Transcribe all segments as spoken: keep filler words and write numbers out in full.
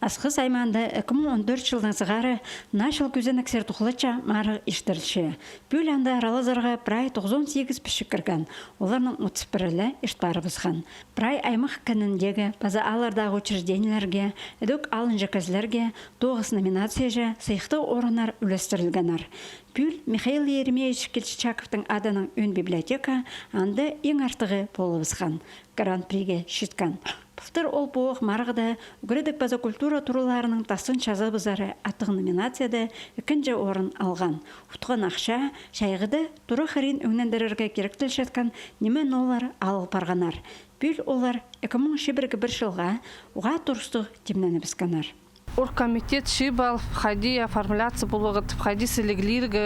Асхыс аймаанда ікі муң он тӧрт чылдаң сығара «Наа чыл» кӧзенексер тухлатча марығ иртірілче. Пӱӱл анда аралазарға прай тоғызон сигіс пісчі кірген, оларның отыс пірі ле ирт парыбысхан. Прай аймах кініндегі паза ааллардағы учреждениелерге, ідӧк алынҷа кізілерге тоғыс номинацияҷа сыйыхтығ орыннар ӱлестірілгеннер. Пӱӱл Михаил Еремеевич Кильчичаковтың адынаң ӧӧн библиотека анда иң артығы полыбысхан, гран-приге читкен. Пылтыр ол пу ох марығда ӱгредіг паза культура тураларының тастын чазабызары аттығ номинацияда ікінҷі орын алған. Утхан ахча чайғыда тура хырин ӧңнендірерге киректелчеткен ниме-ноолар алыл парғаннар. Пӱӱл олар ікі муң чибіргі пір чылға уғаа турыстығ тимненібіскеннер. Оргкомитет чыып алып, хайди оформляться поларға тіп, хайди сіліглирге,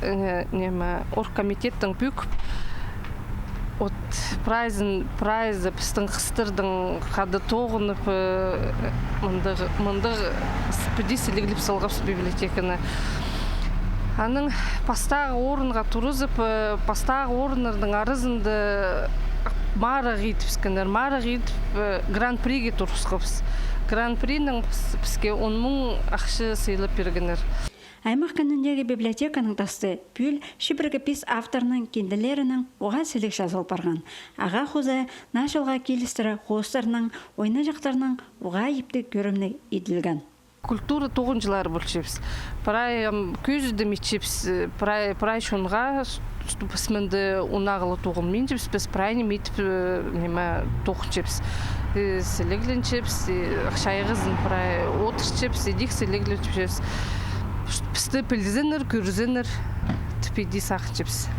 э, ниме, оргкомитеттең пӧгіп, от прайзын, прайзы пістің хыстарның хада тоғынып, э, мындағ, мындағ с-, піди сіліглеп салғабыс библиотеканы. Анаң пастағы орынға турғызып, э, пастағы орыннарның аразында марығ идібіскеннер, марығ идіп, э, гран-приге турғысхабыс. Гран-принең піс-, піске он муң ахча сыйлап пиргеннер. Аймах кініндегі библиотеканың тасты пӱӱл чибіргі пис авторның кинделерінең уғаа сіліг чазыл парған. Ағаа хоза «Наа чылға» килістіре хоостарның, ойнаҷахтарның уғаа иптіг кӧрімніг иділген. Культура тоғынҷылары полчабыс. Прай, ам, кӧзідім итчебіс, э, прай, прай чонға, с-, с-, піс мында унағлы тоғынминчебіс, піс прай ниме итіп, э, ниме, тоғынчабыс. Э, сілігленчебіс, э, чайғызын прай одырчабыс, идӧк сілігленчебіс. Піс-, пісті пілзіннер, кӧрзіннер тіп иди сағынчабыс.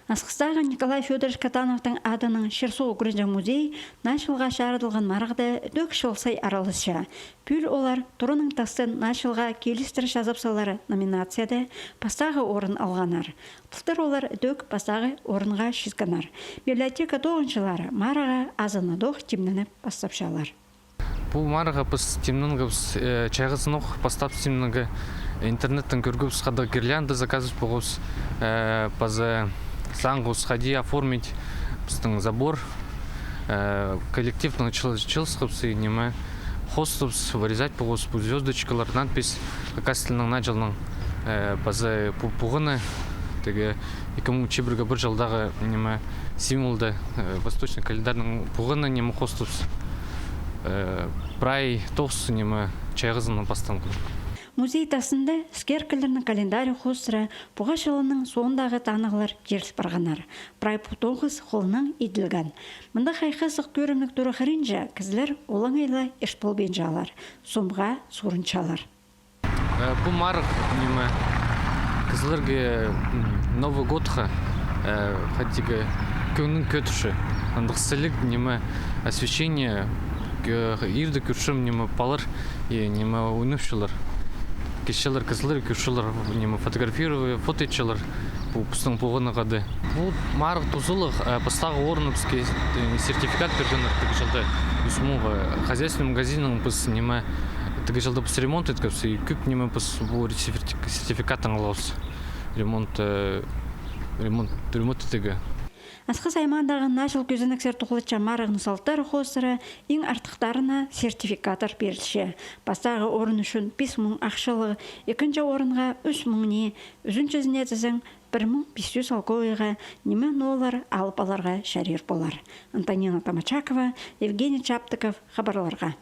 Асхыстағы Николай Фёдорович Катановтың адынаң чир-суғ ӱгренҷең музей «Наа чылға» чарыдылған марығда ідӧк чыл сай араласча. Пӱӱл олар «Тураның тастын наа чылға килістіре чазап салары» номинацияда пастағы орын алғаннар. Пылтыр олар ідӧк пастағы орынға читкеннер. Библиотека тоғынҷылары марығға азынадох тимненіп пастапчалар. Пу марығға піс тимненгебіс, э, чайғызын ох пастап тимненгебіс, интернеттең кӧргебіс, хайдағ гирлянда заказывать полғабыс, э, паза сағынғабыс, хайди оформить пістің забор, э, коллективтең чыл-, чыылысхабыс и ниме, хоостабыс, вырезать полғабыс, пу звёздочкалар, надпись, хакас тілінең, наа чылның, э, паза пу-, пуғаны, тігі ікі муң чибіргі пір чылдағы ниме, символды, э, восточный календарьның пуғаны ниме хоостабыс. Э, прай тоғыс ниме чайғызынаң пасталған. Музей тастында іскеркелернің календарь хоостыра пуға чылының соондағы танығлар киріл парғаннар. Прай пу тоғыс холнаң иділген. Мында хайхазығ кӧрімніг тура хыринҷа кізілер олаңай ла ирт полбинчалар. Сомға сурынчалар. Э, пу марығ, ниме, кізілерге, м, Новый годха, э, хайди-да кӧңнін кӧдірче. Андағ сіліг, ниме, освещение, э, ирде кӧрчем, ниме, палалар, и, ниме, ойнапчалар. Килчелер кізілер, кӧрчелер, ниме, фотографировать, фото итчелер. Пу пістің пуғаны хада. Пу марығ тузалығ, э, пастағы орынны піске, э, сертификат пиргеннер тігі чылда. Ӱс муңға хозяйственный магазиннең піс, ниме, тігі чылда піс ремонт иткебіс, и кӧп ниме піс пу сертифи-, сертификаттаң алғабыс. Ремонт, э, ремонт, ремонт итеге. Асхыс аймаандағы «Наа чыл» кӧзенексер тухлатча марығның салтары хоостыра иң артыхтарына сертификаттар пирілче. Пастағы орын ӱчӱн пис муң ахчалығ, ікінҷі орынға ӱс муң ни, ӱзінҷізіне тізең пір муң пис чӱс салковайға ниме-ноолар алып аларға чарир полар. Антонина Томачакова, Евгений Чаптыков, хабарларға.